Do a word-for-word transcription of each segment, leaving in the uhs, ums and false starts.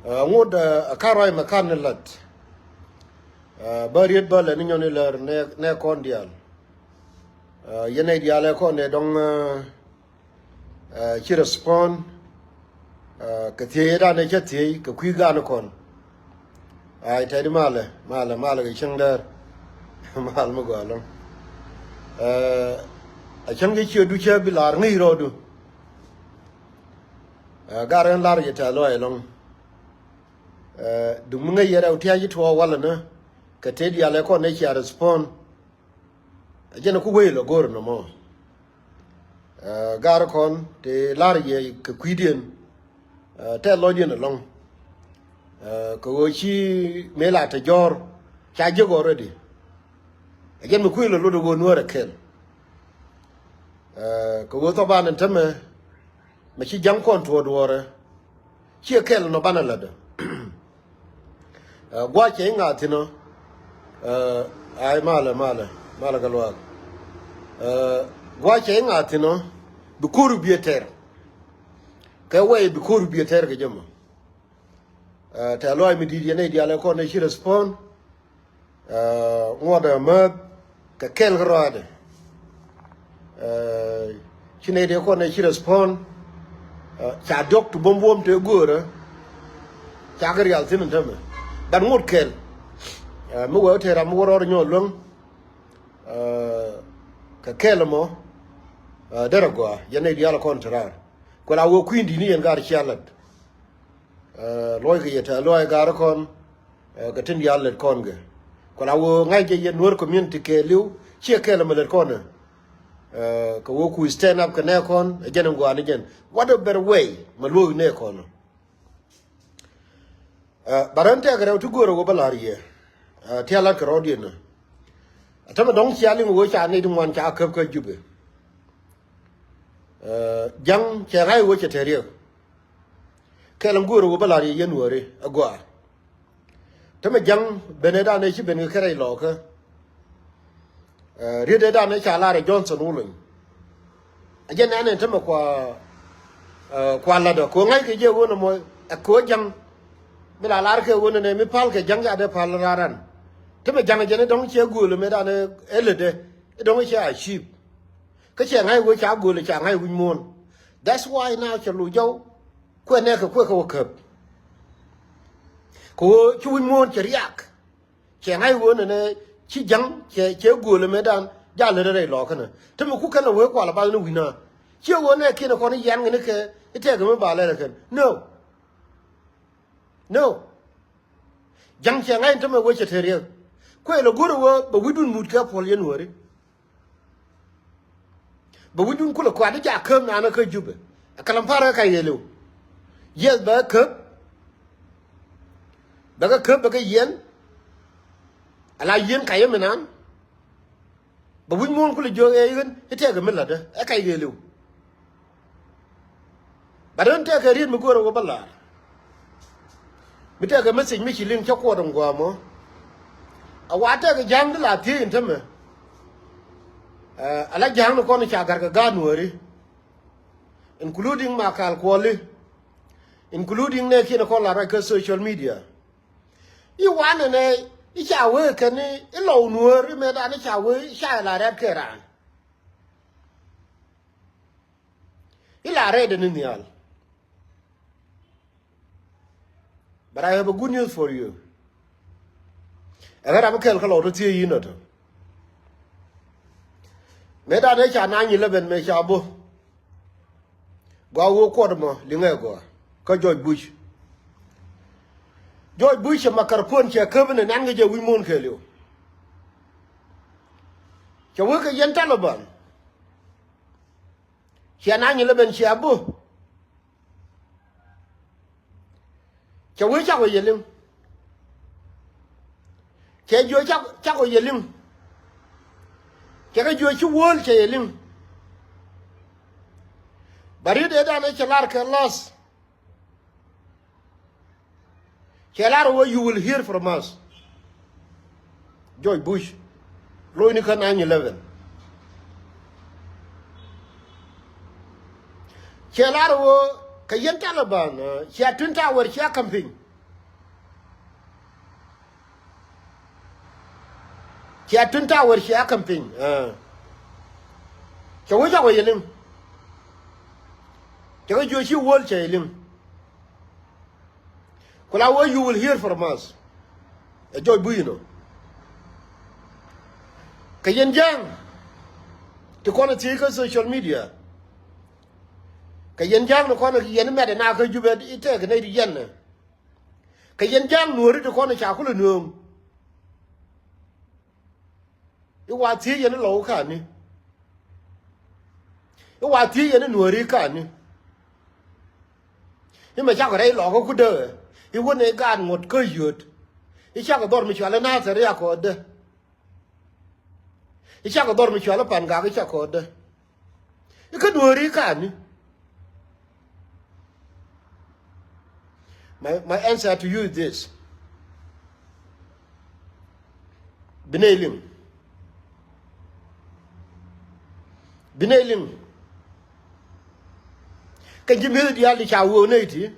Ɛ, ŋot, ɛ, ɛ ka̱n ruac mɛ ka̱n ni la̱t. Ɛ, bä riet bä lɛ ni nyɔn ilär nɛ, nɛ kɔn diaal. Ɛ, yɛn nɛy diaal ɛ kɔn ɛ dɔ̱ŋ, ɛ, ɛ, ci respond. Ɛ, kɛ thiec ɛ dan ɛ cä thiec kɛ kui̱ gan kɔn. Ay, tɛt i̱ malɛ, malɛ, malɛ kɛ cäŋ däär. Mal mi gɔaa ɛlɔ̱ŋ. Ɛ, a cäŋ jɛ ciɛ du cä bi lar ŋi̱i̱c rɔɔdu. Ɛ, gar ɛn lar yɛ tɛ̈th lɔaac ɛlɔ̱ŋ. Ɛ, duŋ mi ŋäc yɛ rɛw tia̱c i̱ tuɔɔk walɛ ni kɛ tëë diaal ɛ kɔn ɛ cia respond. Ɛ jɛn ɛ ku wee lɔ go̱o̱r nɔmɔ. Ɛ, gar kɔn tëë lar yɛ kɛ kui̱diɛn. Ɛ, tɛth lɔcdiɛn ɛlɔ̱ŋ. Ɛ, kɛ ɣöö ci mëë la te jɔ̱ɔ̱r ca jek already. Ɛ jɛn mi kui̱ lɔ lot ɛ ɣöö nuäär ɛ kɛl. Ɛ, kɛ ɣöö thɔpan ɛn tämɛ mɛ ci ja̱ŋ kɔn tuɔɔk duɔɔrɛ. Ciɛ kɛl nɔ banɛ lätdä. Ɛ, gua̱c cɛ i̱ ŋa̱a̱ thi̱n ɔ. Ɛ, ay malɛ, malɛ, malɛ kɛ luaak. Ɛ, gua̱c cɛ i̱ ŋa̱a̱ thi̱n ɔ bi ko̱r biɛ tɛr. Kɛ wɛy bi ko̱r biɛ tɛr kɛ jɛ mɔ. Ɛ, tɛ̈th lɔaac mi di̱i̱t yɛn nɛy diaal ɛ kɔn ɛ ci respond. Ɛ, ŋuɔ̱t ɛ mäth kɛ kɛl kärɔaadɛ. Ɛ, ci nɛy dee kɔn ɛ ci respond. Ɛ, ca diɔ̱k ti buɔ̱m buɔ̱m tëë göörä. Ca kɛ rial thi̱n ɛn tämɛ. But ŋot kɛl. Ɛ, mi wee wä tëë ram mi wä rɔɔd nyɔɔl luäŋ. Ɛ, kɛ kɛl ɛmɔ. Ɛ, derɛ gɔaa yɛn nɛy diaal ɛ kɔn te raar. Kuɛ la wee kui̱n di̱t ni yɛn gar cia lät. Ɛ, luɔckɛ yɛ tɛ̈th lɔaac gar kɔn. Ɛ, kɛ tin diaal lät kɔn kɛ. Kuɛ la wee ŋa̱c jɛ yɛ Nuäär community kɛɛliw ciɛ kɛl ɛmɛ lät kɔn ɛ. Ɛ, kɛ wee ku stand up kɛ nɛ kɔn ɛ jɛn in gua̱a̱n ni jɛn. What a better way mɛ luɔ̱k nɛ kɔn ɔ. Ɛ, but ɛn tɛkɛ rɛw ti göörä wä bä la̱r yɛ. Ɛ, ti a la̱t kɛ rɔɔdiɛn ɛ. Ɛ tämɛ dɔ̱ŋ cia liŋ wee ca nɛy ti ŋuan ca käp kä Jubɛ. Ɛ, ja̱ŋ cɛ ŋa̱c wee cɛ te riɛk. Kɛl ɛn göörä wä bä la̱r yɛ yɛn wääri ɛ gɔaa. Tämɛ ja̱ŋ ben ëëdan ëë ci ben kɛ kärɛc lɔɔkä. Ɛ, riet ëëdan ëë ca lar ɛ Johnson Wulony. Ɛ jɛn ɛn ɛn tämɛ kua, ɛ, kua la̱tdä kɛ ɣöö ŋa̱ckɛ jɛ ɣöö nɔmɔ ɛ kɛ ɣöö ja̱ŋ. Mi la lar kɛ ɣöö nɛnɛ mi pa̱l kɛ ja̱ŋ ca dee pa̱l raran. Tämɛ ja̱ŋ ɛ jɛn ɛ dɔ̱ŋ cɛ gööl ɛmɛ dan ɛ lätdɛ ɛ dɔ̱ŋ cɛ a ciip. Kä cɛ ŋa̱c ɣöö ca gööl ɛ ca ŋa̱c wi̱c muɔ̱ɔ̱n. That's why now cɛ lo̱c jɔw. Kuɛ nɛɛkɛ kuɛ kɛ wä käp. Kɛ ɣöö ci wi̱c muɔ̱ɔ̱n cɛ riak. Cɛ ŋa̱c ɣöö nɛnɛ ci ja̱ŋ cɛ, cɛ gööl ɛmɛ dan jal lät rɛy lɔɔkä nɛ. Te mi ku kɛn ɛ wee kual ɛ bath ni wi̱na. Ciɛ ɣöö nɛɛkiɛn ɛ kɔn i̱ yɛn ŋäni kɛ i̱ tɛkɛ mi ba lɛl ɛ kɛn. No. No. Ja̱ŋ cɛ ŋa̱c in te mi wee cɛ te riɛk. Kuɛ lɛ go̱r ɛ wee bɛ wi̱cdun mut kɛ puɔl yɛn wääri. Bɛ wi̱cdun kulɛ kuat i̱ ca käp naan kä Jubɛ. Ɛ kɛ lam pa̱r kä kac ɣëëliw. Yes, bɛ käp. Bɛ kɛ käp bɛ kɛ yiɛn. Ala yiɛn kac ɛmɛ naan. Bɛ wi̱c muɔ̱ɔ̱n kulɛ jiök ɛ i̱ ɣän i̱ tɛkɛ mi la̱tdä ɛ kac ɣëëliw. But ɣän tɛkɛ riet mi go̱o̱rä wä bä la̱r. Mi tɛkɛ message mi ci liŋ cä kuɔt in gua̱a̱mɔ. A wa tɛkɛ ja̱a̱ŋ di la thiec in tämɛ. Ɛ, ala ja̱a̱ŋ ni kɔn ca ga̱r kɛ gaat nuääri. Including Makal Kuɔli. Including nɛɛkiɛn kɔn la ruac kä social media. I̱ wanɛ nɛ i̱ ca wee kɛn i̱ lɔw nuäär i̱ mëëdan i̱ ca wee i̱ ca la rɛ̈t kɛ raan. I̱ la rɛɛt ni nhial. But I have a good news for you. Ɛ ɣän ram kɛl kä lɔw tɔ thiee yi̱n ɔtɔ. Mëëdan ëë ca nine eleven mëë ca bo̱. Gɔaa wee kuɔt ɛmɔ liŋɛ gɔaa kä George Bush. George Bush cɛ makarpon cɛ käp ni nan kɛ jɛ wi̱c muɔ̱ɔ̱n kɛɛliw. Cɛ wee kɛ yɛn Taliban. Cia nine eleven cia bo̱. Cɛ wee cakɔ yɛ liŋ. Cɛ jiö cakɔ yɛ liŋ. Cɛ kɛ jiö ci wuɔ̱ɔ̱l cɛ yɛ liŋ. Ba riet ëëdan ëë cɛ lar kɛ lath. Cɛ lar wee you will hear from us. George Bush. Lo̱cni kä nine eleven. Cɛ lar wee kɛ yɛn Taliban, cia Twin Tower cia campaign. Cia Twin Tower cia campaign. Cɛ wee cakɔ yɛ liŋ. Cɛ kɛ jiö ci world cɛ yɛ liŋ. Ku la wee you will hear from us. Ɛ George Bush inɔ. Kɛ yɛn ja̱a̱ŋ ti kɔn thiec kä social media. Kɛ yɛn ja̱a̱ŋ ni kɔn yɛn mɛt ɛ na kä Jubɛ i̱ tɛk nɛy ti yɛn ɛ. Kɛ yɛn ja̱a̱ŋ nuɔ̱ɔ̱ri ti kɔn ca kulɛ nööŋ. I̱ wa thiec yɛn i̱ lɔw ka̱ni. I̱ wa thiec yɛn i̱ nuɔ̱ɔ̱ri ka̱ni. I̱ mɛ cakɔ rɛy lɔkä kudä. I̱ wä nɛy gaat ŋuɔ̱t kä yöt. I̱ cakɔ dhɔr mi cual i̱ na̱a̱thɛr i̱ akɔɔtdä. I̱ cakɔ dhɔr mi cual i̱ pan gak i̱ cakɔɔtdä. Ikä nuɔ̱ɔ̱ri ka̱ni. My, my answer to you is this. Bi nɛy liŋ. Bi nɛy liŋ. Kɛn ji̱ mi̱eth diaal ti ca wöök nɛy ti.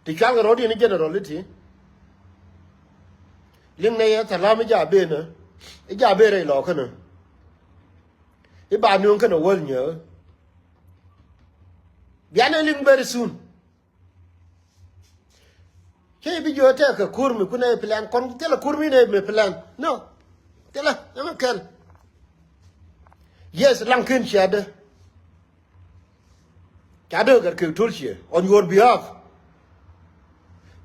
Ti cual kɛ rɔ̱diɛn i̱ general i̱ ti. Liŋ nɛy ɛ thalam i̱ ja ben ɛ. I̱ ja ben rɛy lɔɔkänä. I̱ ba nööŋ kɛnɛ wäl nyääk. Bianɛ liŋ very soon. Cä i̱ bi jiö tɛk kɛ ko̱r mi kun ɛ plan kɔn thilɛ ko̱r mi nɛ mi plan. No. Thilɛ ɛmɛ kɛl. Yes, laŋ ken ciadä. Ca dee gat kek tol ciɛ on your behalf.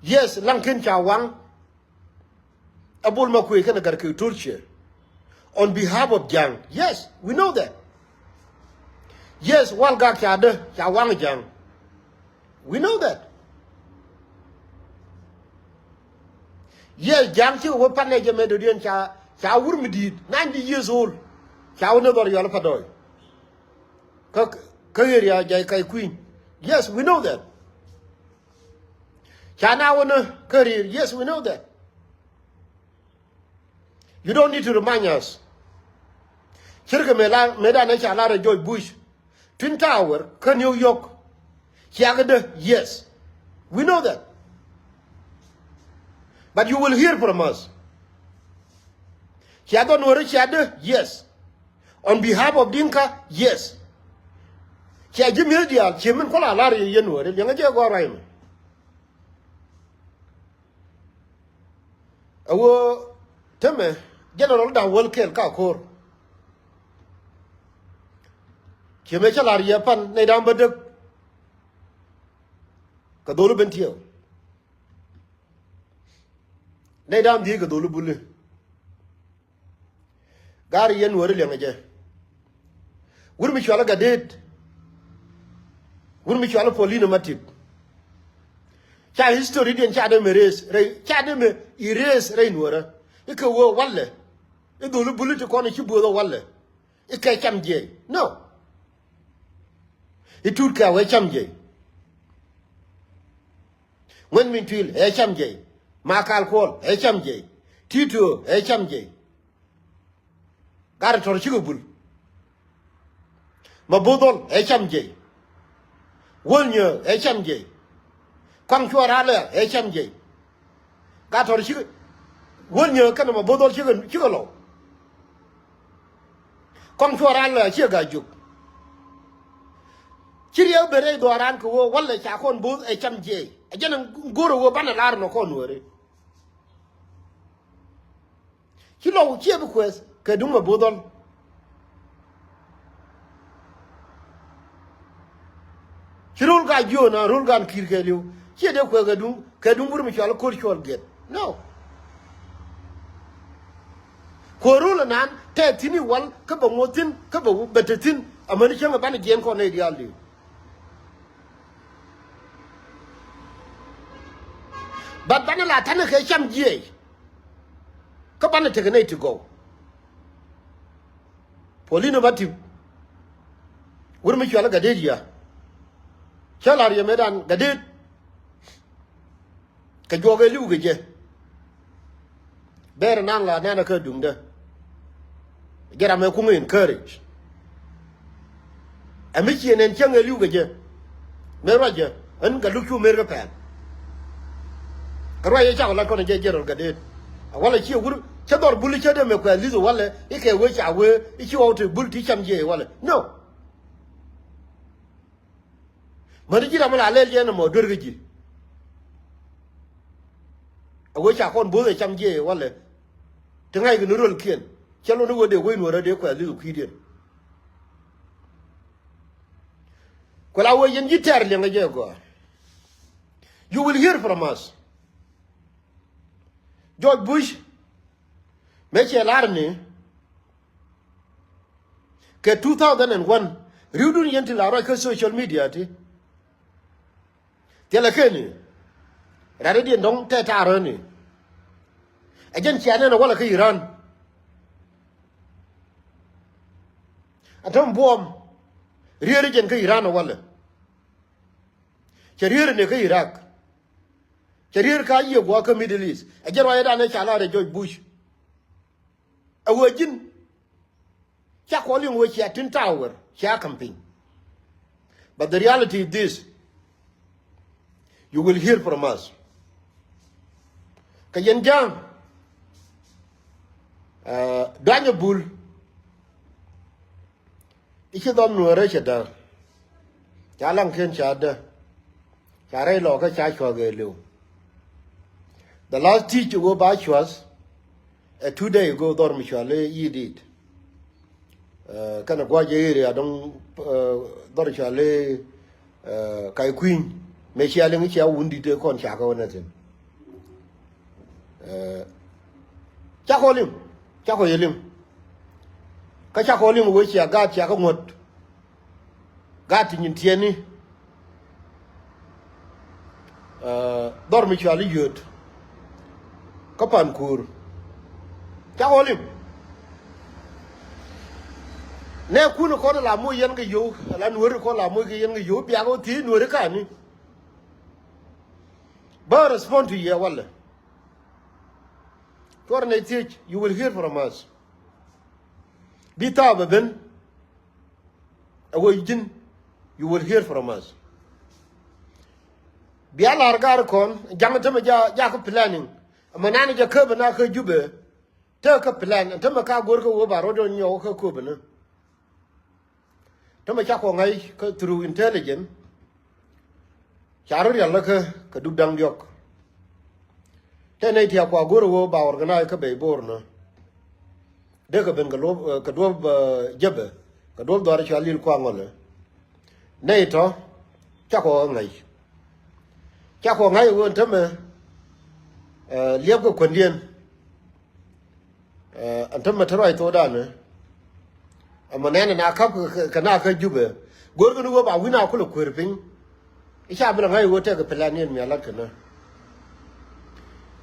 Yes, laŋ ken ca waŋ. Ɛ bol ma kuëë kɛn gat kek tol ciɛ on behalf of Ja̱a̱ŋ. Yes, we know that. Yes, wal gak ca dee ca waŋ Ja̱a̱ŋ. We know that. Yes, Ja̱a̱ŋ cikɛ wä pan nɛ jɛ mɛ dɔ̱diɛn ca ca wur mi di̱i̱t ninety years old. Ca wä ni dhɔr yɔl pa dɔɔy. Kä kä area jay kay kui̱ny. Yes, we know that. Ca na wä ni kä ri̱i̱r. Yes, we know that. You don't need to remind us. Cirkɛ mëë la mëë danɛ ca lar ɛ George Bush. Twin Tower kä New York. Ciakädä, yes. We know that. But you will hear from us. Cia dhɔ nuɔ̱ɔ̱rä ciakädä, yes. On behalf of Dinka, yes. Cia ji̱ mi̱eth diaal cie min kuala lar yɛ yɛn wä ri liɛŋä jɛ gɔ̱r ruac mɛ. A wä tämɛ general da̱ŋ wäl kɛl ka ko̱r. Cie mɛ cä lar yɛ pan nɛy da̱ŋ bä däk. Kɛ dholi ben tiɛw. Nɛy da̱ŋ dhiec kɛ dholi buli. Gaari yɛn wä ri liɛŋä jɛ. Wur mi cual ɛ Gatdet. Wur mi cual ɛ Paulino Matip. Ca history diɛn ca dee mi erase rɛy ca dee mi erase rɛy nuɔrä. Ikɛ wee walɛ. Idhul ibuli ti kɔn ici buɔth ɛ walɛ. Ikɛ cam jiɛc. No. Itut kɛ wee cam jiɛc. Ŋuɛn Min Tuil ɛ cam jiɛc. Makal Kuɔl ɛ cam jiɛc. Tito ɛ cam jiɛc. Gat tɔr cikɛ bul. Ma Bothol ɛ cam jiɛc. Wol Nyääk ɛ cam jiɛc. Kɔaŋ Cuɔr Alɛ ɛ cam jiɛc. Gat tɔr cikɛ Wol Nyääk kɛnɛ Ma Bothol cikɛ cikɛ lɔw. Kɔaŋ Cuɔr Alɛ ciɛ Gat Jok. Ci riɛk ben rɛy dhuaaran kɛ ɣöö walɛ ca kɔn bo̱o̱th ɛ cam jiɛc. Ɛ jɛn ɛ go̱r ɛ ɣöö banɛ lar nɔ kɔn wääri. Ci lɔw ciɛ bi kuɛth kɛ duŋ Ma Bothol. Ci rol ka jiöön a rol kan ki̱i̱r kɛɛliw ciɛ dee kuɛth kɛ duŋ kɛ duŋ wur mi cɔal ko̱r cuɔl gɛt. No. Kuäär rol anan tɛth thi̱n i̱ wal kä bɛ ŋuɔth thi̱n kä bɛ bɛ te thi̱n amäni cäŋ ɛ banɛ jiɛɛn kɔn nɛy diaal diw. But banɛ la tanɛ kɛ cam jiɛc. Kä banɛ tekɛ nɛy ti gɔw. Paulino Matip. Wur mi cual i̱ Gatdet ya. Cä la̱r yɛ metdan Gatdet. Kɛ juɔk ɛ li̱w kɛ jɛ. Bɛɛr naŋ la nanɛ kä duŋdä. Jɛ ram ɛ kuŋ encourage. Ɛ mi ciɛ nɛn cäŋ ɛ li̱w kɛ jɛ. Mëë ruacä ɣän Gat Luak cu mer kä pɛl. Kɛ ruac ɛ cakɔ lat kɔn ɛ jɛ General Gatdet. Walɛ ciɛ wur cä dhɔr bul cä dee mɛ kuɛ li̱th walɛ i̱ kɛ wee ca wee i̱ ci ɣɔw te bul ti cam jiɛ walɛ. No. Mäni ji̱ ram mi la lɛl yɛn ɛmɔ duer kä ji̱. A wee ca kɔn bo̱o̱th ɛ cam jiɛ walɛ. Ti ŋa̱c kɛ ni röl kiɛn cɛ lon i̱ wee dee wee nuɔrä dee kuɛ li̱th kui̱diɛn. Kuɛ la wee yɛn ji̱ tɛɛr liɛŋ ɛ jɛ gɔaa. You will hear from us. George Bush mëë ciɛ lar ni kɛ two thousand and one ri̱wdun yɛn ti la ruac kä social media ti. Thilɛ keni rɛ̈t i̱ diɛn dɔ̱ŋ tɛ ta̱a̱ rööni. Ɛ jɛn cia nɛn ɛ walɛ kä Iran. Ɛ täm buɔ̱ɔ̱m rier i̱ jɛn kä Iran ɛ walɛ. Cɛ rier ɛ ni kä Iraq. Cɛ rier ka yiëë guɔ kä Middle East. Ɛ jɛn ruac ɛ danɛ ca lar ɛ George Bush. Ɛ wee ji̱n. Ca kɔn liŋ wee cia tin tower cia campaign. But the reality is this. You will hear from us. Kɛ yɛn ja̱a̱ŋ. Duanyɛ bul. I̱ ci dhɔm nuɔ̱ɔ̱rä cɛ däär. Ca laŋ ken ca dä. Ca rɛy lɔkä ca cua̱th ëë liw. The last teach wee ba cua̱th. Ɛ two day ago dhɔr mi cua̱l i̱ yi̱ dit. Kɛnɛ gua̱c ëë ri adɔŋ dhɔr cua̱l i̱ ka̱c kui̱ny. Mëë cia liŋ cia wun dit ëë kɔn ca kɛ wä nɛ thi̱n. Cakɔ liŋ cakɔ yɛ liŋ. Kä cakɔ liŋ wee cia gaat cia kä ŋuɔ̱t. Gaat ti nyin tiɛni. Dhɔr mi cuali yööt kä pan kuur. Cakɔ liŋ. Nɛ kun kɔn la moc yɛn kɛ yio̱w la nuɔ̱ri kɔn la moc kɛ yɛn kɛ yio̱w biak wä thiec nuɔ̱ri kani. Bä respond to yɛ walɛ. Cuɔr nɛ thiec, you will hear from us. Bi thaap ɛ ben ɛ wee ji̱n, you will hear from us. Bia lar gar kɔn ja̱ŋ tämɛ ja ja kä planning. Ɛmɛ nan jɛ köpɛ na kä Jubɛ. Te kä plan tämɛ ka go̱r kä wee ba rɔ̱diɔn nyɔk kä köpɛ ni. Tämɛ cakɔ ŋa̱c kä through intelligence. Ca rɔ rial lä kä kɛ dup da̱ŋ diɔ̱k. Te nɛy ti a kua go̱r ɛ wee ba organize kä bey bo̱o̱r nä. Dee kɛ ben kɛ luɔp kɛ duɔ̱p jäpɛ kɛ duɔ̱p dhɔaar cua lil kua ŋɔlɛ. Nɛy tɔ̱ cakɔ ŋa̱c. Cakɔ ŋa̱c ɛ wee tämɛ liɛp kɛ kuändiɛn. Ɛn tämɛ te ruac thokdan ɛ. Ɛmɛ nɛn ɛ na ka̱p kɛ na kä Jubɛ. Go̱rkɛ ni wee ba wi̱n a kulɛ kueer piny. I̱ ca bi lɛ ŋa̱c wee tɛk kɛ plan niɛn mi a lat kɛ nä.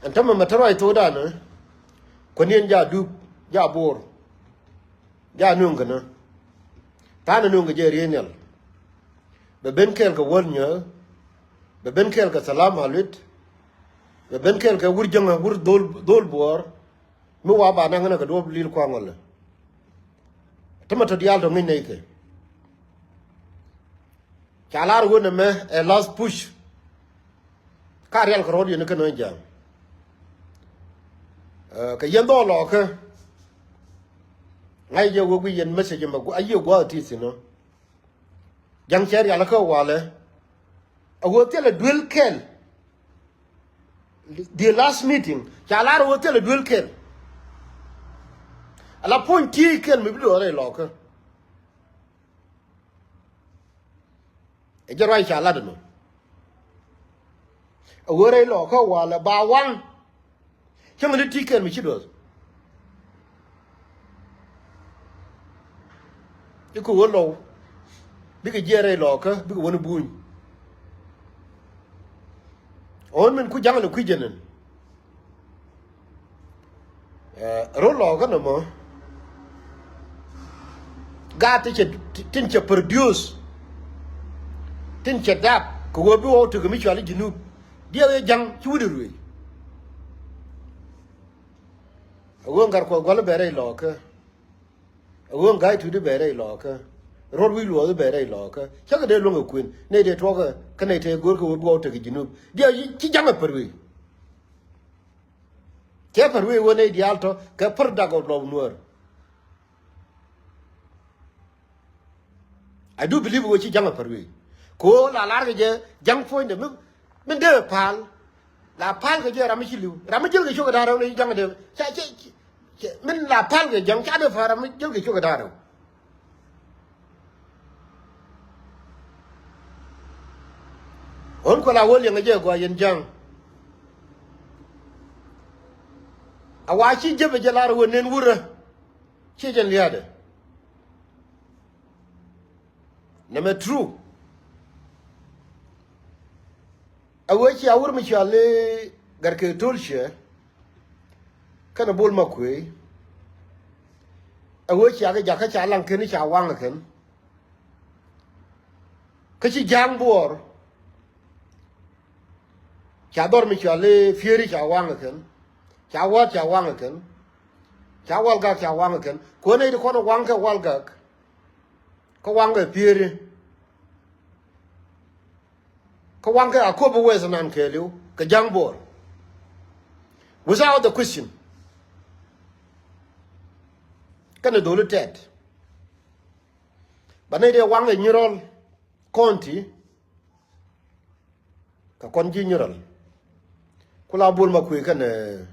Ɛn tämɛ mɛ te ruac thokdan ɛ. Kuäniɛn ja dup ja bo̱o̱r. Ja nööŋ kɛ nä. Tha̱a̱n ɛ nööŋ kɛ jɛ riey nhial. Bɛ ben kɛɛl kɛ wäl nyääk. Bɛ ben kɛɛl kɛ thalam a luet. Bɛ ben kɛɛl kɛ wur jäŋä wur dhol dhol buɔɔr. Mi wa ba naŋ nä kɛ duɔ̱p lil kuaŋ ɔlɛ. Tämɛ tɔ diaal tɔ ŋi̱ny nɛy kɛ. Ca lar wen ɛmɛ ɛ last push. Ka rial kɛ rɔɔd yɛn kɛ nä ja̱a̱ŋ. Kɛ yɛn dhɔɔl lɔɔkä. Ŋa̱c jɛ wek wi̱c yɛn message ɛmɛ a yiëë gua̱a̱th ti thi̱n ɔ. Ja̱ŋ cɛ rial kä walɛ. A wee thilɛ duel kɛl. The last meeting ca lar a wee thilɛ duel kɛl. Ala puɔ̱ny tiey kɛl mi bi duɔɔr rɛy lɔɔkä. Ɛ jɛ ruac ca lat ɛnɔ. A wee rɛy lɔɔkä walɛ ba waŋ. Cäŋ ni ti kɛn mi ci duɔth. Ikɛ wä lɔw bikɛ jiɛɛr rɛy lɔɔkä bikɛ wä ni buny. Ɣän min ku ja̱ŋ ni kui̱ jɛn ɛn. Rot lɔɔkä nɔmɔ. Gaat ti cɛ tin cɛ produce. Tin cɛ dap kɛ wä bi wä wä tekɛ mi cuali Junub. Diɛw yɛ ja̱ŋ ci wut iruëëc. A ɣöö ŋa̱r kuɔth gua̱l bɛ rɛy lɔɔkä. A ɣöö ŋa̱c tuut bɛ rɛy lɔɔkä. Ruɔ̱t wi̱c luɔth bɛ rɛy lɔɔkä. Cäkɛ dee luäŋ ɛ kuën nɛy tëë tuɔɔkä kä nɛy tëë go̱o̱rkä wee bi ɣɔw tek Junub. Diɛw ci ja̱ŋ ɛ pär wee. Cɛ pär wee wen ɛ diaal tɔ kɛ pär dak ɔ lɔw nuäär. I do believe wee ci jaŋ a pär wee. Ko la lar kɛ jɛ jaŋ puɔ̱nydɛ mi, mi dee pal. La pal kɛ jɛ ram mi ci liw. Ram mi jil kɛ cok kɛ da̱ŋ rɛw ni jaŋ dee. Ca, ca, ca, min la pal kɛ jaŋ ca dee pal ram mi jil kɛ cok kɛ da̱ŋ rɛw. Ɣän kuɛ la wä liɛŋ a jɛ gɔaa yɛn ja̱ŋ. A wa ci jepɛ jɛ lar wä nen wurä. Ciɛ jɛn lia̱a̱dɛ. Nɛmɛ true. A wee cia wur mi cɔal i̱ Gatkeek Tolciɛ kɛnɛ Bol Makuëë. A wee cia kɛ jakä ca laŋ kɛn i̱ ca waŋ kɛn. Kä ci ja̱a̱ŋ buɔɔr. Ca dhɔr mi cɔal i̱ Pieri ca waŋ kɛn. Ca Wäät ca waŋ kɛn. Ca Walgak ca waŋ kɛn. Kuɛ nɛy ti kɔn waŋ kɛ Walgak. Kä waŋ kɛ Pieri. Kä waŋ kɛ Akobo West nan kɛɛliw kɛ ja̱a̱ŋ buɔɔr. Without the question. Kɛnɛ dholi tɛt. Ba nɛy dee waŋ kɛ Nyirɔl County. Kɛ kɔn ji̱ Nyirɔl. Ku la Bol Makuëë kɛnɛ,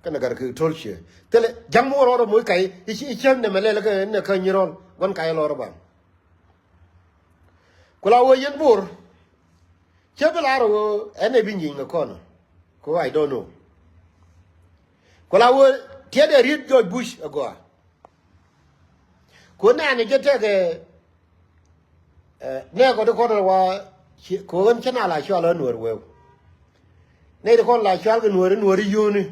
kɛnɛ Gatkeek Tolciɛ. Thilɛ ja̱ŋ mi wä rɔɔdɛ moc kac i̱ ci, i̱ cäŋ nɛmɛ lɛl kɛ nɛ kä Nyirɔl gua̱n kac lɔr ban. Ku la wee yɛn Bor. Cä bi lar wee ɛn ɛ bi nyieny kɛ kɔn. Ko I don't know. Ku la wee tiɛt ɛ riet George Bush ɛ gɔaa. Ko nɛɛni jɛ tɛkɛ, eh, nɛɛkɔ ti kɔn wa ci, ko ɣän cä na la cual ɣän Nuäär weu. Nɛy ti kɔn la cual kɛ Nuäär, Nuäär yio̱o̱ni.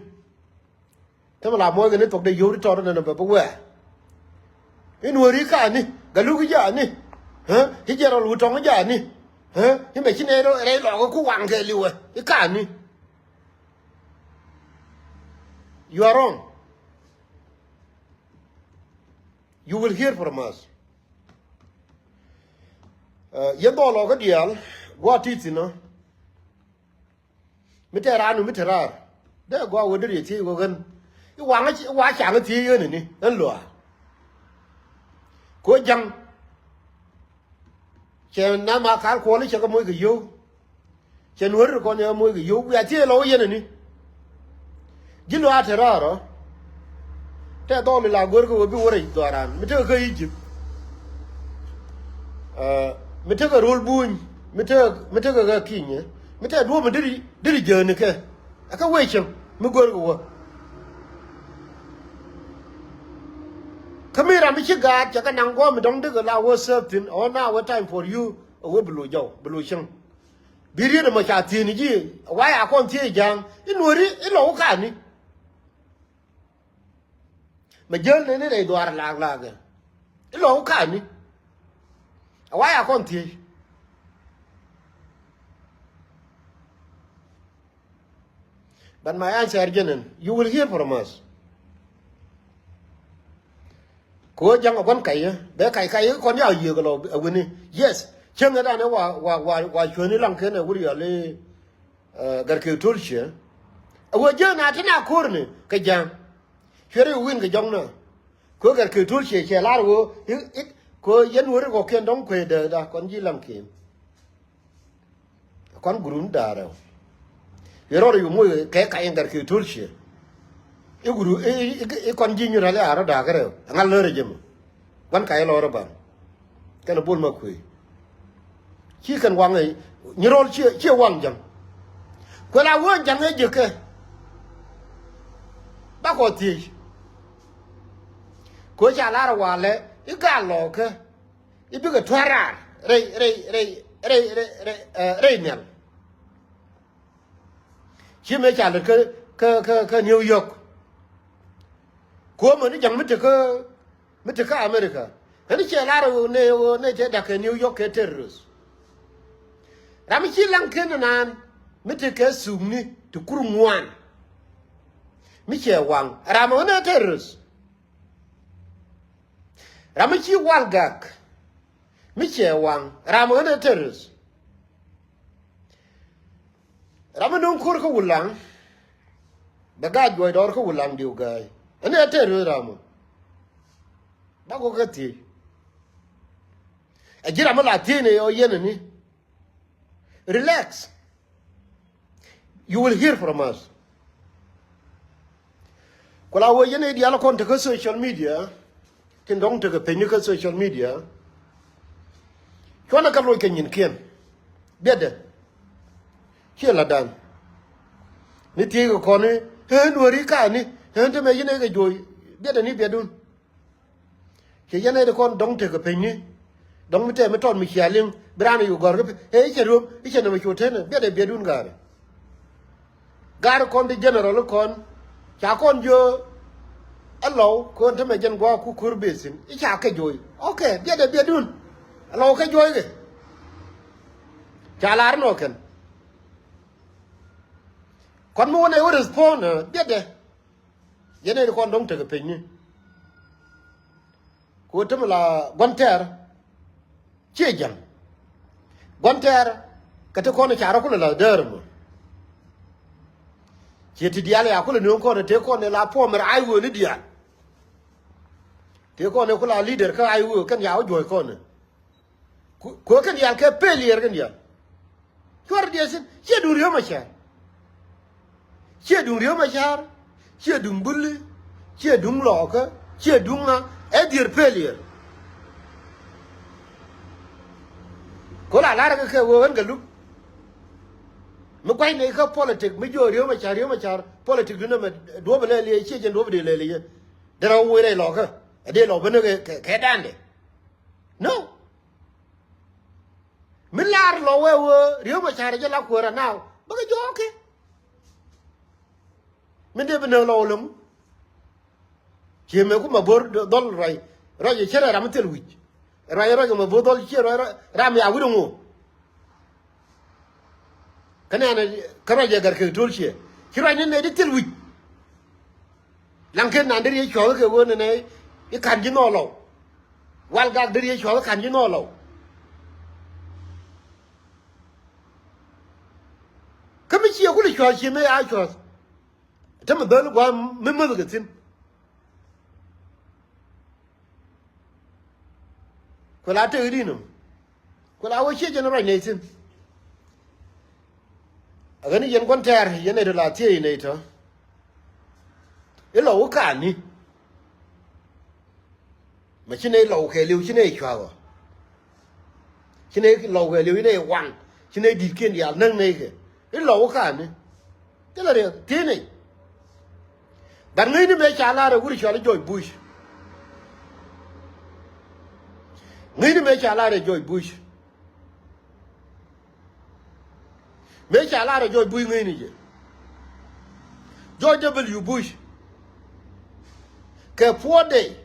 Tämɛ la muɔckɛ ni thuɔ̱k dee yio̱w ti tɔt nɛnɛ bɛ bi wɛɛ. I̱ Nuäär i̱ ka̱a̱ni, Galuk i̱ ja̱a̱ni. Hä? I̱ Jɛrɔl Wutɔŋ i̱ ja̱a̱ni. Hä? I̱ mɛ ci nɛy rɛy lɔɔk i̱ ku waŋ kɛ liwɛ i̱ ka̱a̱ni. You are wrong. You will hear from us. Uh, yɛn dhɔl ɔ kä diaal gua̱a̱th ti thi̱n ɔ. Mi tɛɛr raan mi te raar dee gua̱a̱th wä dee riɛ thiec wä ɣän. I̱ waŋ i̱ wa caŋ i̱ thiec ɣän ini ɣän luaar. Ko ja̱ŋ. Cɛ na ma kal kuɔl i̱ cɛ kɛ moc kɛ yio̱w. Cɛ Nuäär ri kɔn yɛ moc kɛ yio̱w wiaa thiee lɔ wä yɛn ani. Ji̱ luaar te raar ɔ. Tɛ dhɔl ila go̱r kɛ wä bi wä rɛc dhɔaaran mi tekɛ kä Egypt. Ɛ, mi tekɛ rol buny mi tekɛ, mi tekɛ kä Kinyɛ mi tɛ duɔ̱ɔ̱p mi deri, deri jäni kɛ. Ɛ kä wecä mi go̱r kɛ wä. Kä mi ram mi ci gaat cɛ kɛ naŋ guɔ̱ɔ̱m mi dɔ̱ŋ dikɛ la wä sɛp thi̱n ɔ na wä time for you. Ɛ wee bi loc jɔw bi loc cäŋ. Bi riet ɛmɔ ca thiec ni ji̱ ɛ wa ya kɔn thiec ja̱a̱ŋ i̱ Nuääri i̱ lɔw ka̱a̱ni. Mɛ jäl nɛni rɛy dhuaar laak laakɛ i̱ lɔw ka̱a̱ni. Ɛ wa ya kɔn thiec. But my answer jɛn ɛn, you will hear from us. Kɛ ɣöö ja̱ŋ ɛ gua̱n kac yä bɛ kac kac yä kɔn ya yiëë kɛ lɔ ɛ wi̱ni. Yes. Cäŋ ɛ danɛ wa, wa, wa, wa cuäni laŋ ken ɛ wur yɔl i̱, ɛ, Gatkeek Tolciɛ. Ɛ ɣöö jiäk na ti na ko̱rni kɛ ja̱ŋ. Cuɛ ri wi̱n kɛ jɔ̱ŋ na. Kɛ ɣöö Gatkeek Tolciɛ cɛ lar ɣöö i̱, i̱, kɛ ɣöö yɛn wä ri kɔ̱kiɛn dɔ̱ŋ kuecdääkda kɔn ji̱ laŋ ken. Kɔn gurun da̱a̱ rɛw. Yɛ rɔɔdɛ yɛ moc kɛ kac in Gatkeek Tolciɛ. I̱ guru i̱, i̱, i̱, i̱ kɔn ji̱ Nyirɔl i̱ a rɔ̱ da̱a̱ kä rɛw. Ɛŋa lär ɛ jɛ mɔ. Gua̱n kac i̱ lɔɔr ɛ ban. Kɛn ɛ Bol Makuëë. Ci kɛn waŋ ɛ Nyirɔl ciɛ, ciɛ waŋ ja̱ŋ. Kuɛ la wee ja̱ŋ ɛ jiäkɛ. Bakɔ thiec. Kɛ ɣöö ca lar ɛ walɛ i̱ gal lɔɔkä. I̱ bikɛ tua̱r raar rɛy, rɛy, rɛy, rɛy, rɛy, rɛy, ɛ, rɛy nhial. Ci mëë ca lät kä, kä, kä, kä New York. Kuɔ̱mä ni ja̱ŋ mi tekä, mi tekä America. Ɣän cɛ lar ɣöö nɛ, ɣöö nɛ cɛ da̱k kɛ New York kɛ terrorist. Ram mi ci laŋ ken naan mi tekɛ thukni ti kur ŋuan. Mi cɛ waŋ ram ɣän ɛ terrorist. Ram mi ci Walgak mi cɛ waŋ ram ɣän ɛ terrorist. Ram mi no̱o̱ŋ ko̱r kä Wulaŋ. Bɛ gaat juɔc dɔɔr kä Wulaŋ diw gääy. Ɛn ɛ tɛr wee ram ɔ. Bak wä kä thiec. Ɛ ji̱ ram mi la thiec ni ɔ yɛn ani. Relax. You will hear from us. Ku la wee yɛn ɛ diaal kɔn tekä social media. Tin dɔ̱ŋ tekɛ peny ni kä social media. Cuanɛ kɛ loc kɛ nyinkiɛn. Biɛtdɛ. Ciɛ la dan. Ni thiec kɛ kɔn ni ɣän dueeri ka̱a̱ni ɣän te mɛ yɛn ɛ kɛ juɔc. Biɛtdɛ ni biɛtdun. Ciɛ yɛn ɛ di kɔn dɔ̱ŋ tekɛ peny ni. Dɔ̱ŋ mi tɛm mi tɔt mi cia liŋ bi raan ɛ yu gɔ̱r kä peny ɛ i̱ cɛ riöm i̱ cɛ nɛmɛ cu tenɛ biɛtdɛ biɛtdun ga̱a̱ri. Ga̱a̱ri kɔn di general kɔn ca kɔn jiö. Ɛ lɔw kɔn te mɛ jɛn gua̱a̱k ku kuur bethin i̱ ca kɛ juɔc. Ok, biɛtdɛ biɛtdun. Ɛ lɔw kɛ juɔc kɛ. Ca lar nɔ kɛn. Kɔn mi wä nɛ wä respond biɛtdɛ. Yɛn ɛ di kɔn dɔ̱ŋ tekɛ peny ni. Ku te mi la gua̱n tɛɛr. Ciɛ ja̱ŋ. Gua̱n tɛɛr kɛ te kɔn ca rɔ kulɛ la däär mɔ. Ciɛ ti diaal ya kulɛ nööŋ kɔn te kɔn la puɔmɛr ai wee ni diaal. Te kɔn ku la leader kä ai wee kɛn ya wä juɔ̱c kɔn. Ku kɛn diaal kɛ failure kɛn diaal. Cuarɛ diɛ thi̱n ciɛ duŋ Riek Machar. Ciɛ duŋ Riek Machar. Ciɛ duŋ Buli. Ciɛ duŋ Lɔɔkä. Ciɛ duŋ ŋa. Ɛ dhier failure. Ko la lar kɛ kɛ wee ɣän kɛ lup. Mi gua̱c nɛy kä politic mi jiɔ Riek Machar Riek Machar politic dun ɛmɛ duɔ̱p ɛ lɛl yɛ ciɛ jɛn duɔ̱p ɛ dee lɛl yɛ. Derɛ wee rɛy Lɔɔkä ɛ dee Lɔɔkä ni kɛ kɛ dandɛ. No. Mi lar Lɔw wee wee Riek Machar jɛ la kuäär anaw bä kɛ jɔɔk kɛ. Min dee bi näk Lɔw lo̱ŋ. Ciɛ mëë ku ma bo̱r dhɔl ruac ruac cɛ rɛ ram mi thil wi̱c. Ruac ruac ma bo̱r dhɔl ciɛ ruac ram ya wi̱r ŋu. Kä nɛnɛ kä ruac ɛ gɛr kɛ to̱l ciɛ ci ruac ni nɛ di thil wi̱c. Laŋ ken nan deri yɛ cuɔth kɛ wen nɛ i̱ ka̱n ji̱ nhɔɔl Lɔw. Wal gak deri yɛ cuɔth ka̱n ji̱ nhɔɔl Lɔw. Kä mi ciɛ kulɛ cuɔth ciɛ mëë a cuɔth. Te mi dhäl gua̱a̱m mi mäth kɛ thi̱n. Kuɛ la tek i̱ di̱n nɔm. Kuɛ la wä ciec jɛn ruac nɛy thi̱n. Aɣäni yɛn gua̱n tɛɛr yɛn nɛy tɔ la thiec nɛy tɔ. I̱ Lɔw i̱ ka̱a̱ni. Ma ci nɛy Lɔw kɛɛliw ci nɛy cua̱a̱k ɔ. Ci nɛy Lɔw kɛɛliw ci nɛy waŋ ci nɛy di̱tkiɛn diaal näk nɛy kɛ i̱ Lɔw i̱ ka̱a̱ni. Thilɛ riɛk thiec nɛy. But ŋäcni mëë ca lar ɛ wur cɔal i̱ George Bush. Ŋäcni mëë ca lar ɛ George Bush. Mëë ca lar ɛ George Bush ŋäcni jɛ. George W Bush. Kɛ puɔ̱t dee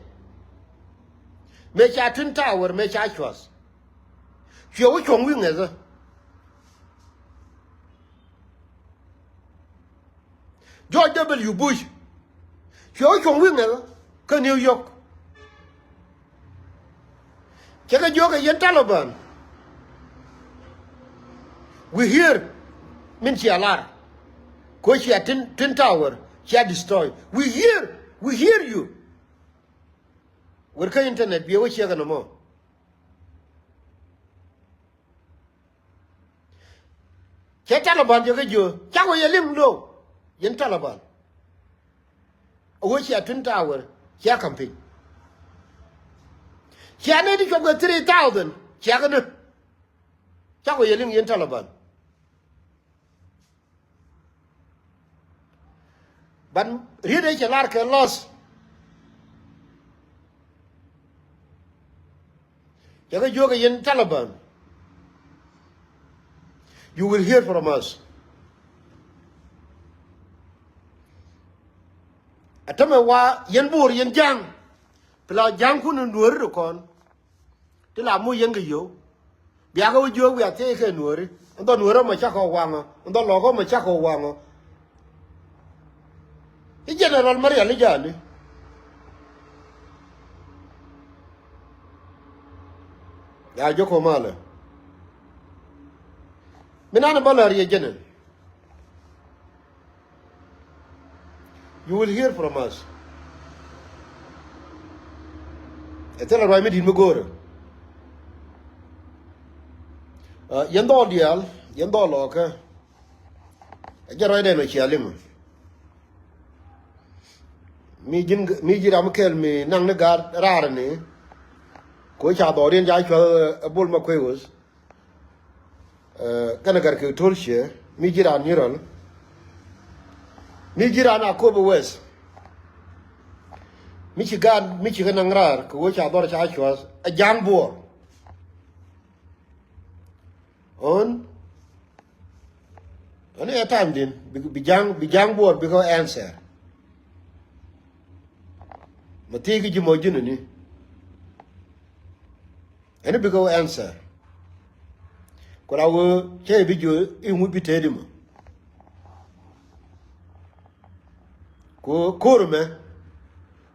mëë ca Twin Tower mëë ca cuɔth. Cuɛ wä cuɔ̱ŋ wi̱i̱ ŋäthä. George W Bush. Cuɛ wä cuɔ̱ŋ wi̱i̱ ŋäthä kä New York. Cɛ kɛ jiök ɛ yɛn Taliban. We hear min cia lar. Ko cia Twin, Twin Tower cia destroy. We hear, we hear you. Wer kä internet biɛ wä ciɛ kɛ nɔmɔ. Cɛ Taliban jɛ kä jiö cak wä yɛ liŋ lo̱w. Yɛn Taliban. A wä cia Twin Tower cia campaign. Cia nɛy ti cuɔp kɛ three thousand cia kä ni. Cak wä yɛ liŋ yɛn Taliban. Ban riet ëë cɛ lar kɛ loss. Cɛ kɛ jiök ɛ yɛn Taliban. You will hear from us. Ɛ tämɛ wa yɛn Bo̱o̱r yɛn ja̱a̱ŋ. Pla ja̱a̱ŋkun in dueeri ti kɔn. Ti la moc yɛn kɛ yio̱w. Biakɛ wä jiök wiak thiec kɛ nuääri. Ɛn dhɔ nuääri ɔmɔ cakɔ waŋɔ. Ɛn dhɔ lɔɔkä ɔmɔ cakɔ waŋɔ. I̱ general Marial i̱ ja̱a̱li. Ya joko malɛ. Mi nan bä lär yɛ general. You will hear from us. Ɛ thilɛ ruac mi di̱t mi go̱o̱rä. Yɛn dhɔl diaal, yɛn dhɔl lɔɔkä. Ɛ jɛ ruacdɛ nɔ cia limä. Mi ji̱n, mi ji̱ ram mi kɛl mi naŋ ni gaat raar ni. Ko ca dhɔɔriɛn ca cuath ɛ bol ma kuew ɣöth. Kɛnɛ gɛr kɛ to̱l ciɛ mi ji̱ raan nyirɔl. Mi ji̱ raan a kop ɛ wɛth. Mi ci gaat mi ci kɛ naŋ raar kɛ ɣöö ca dhɔr ca cuath ɛ ja̱a̱ŋ buɔɔr. Ɣän ɣän ɛ time din bi, bi ja̱a̱ŋ, bi ja̱a̱ŋ buɔɔr bikɛ answer. Ma thiec ki ji̱ mɔ ji̱n ni. Ɛn bikɛ wä answer. Ku la wee cä bi jiö i̱ ŋut bi teet imä. Ku ko̱r mɛ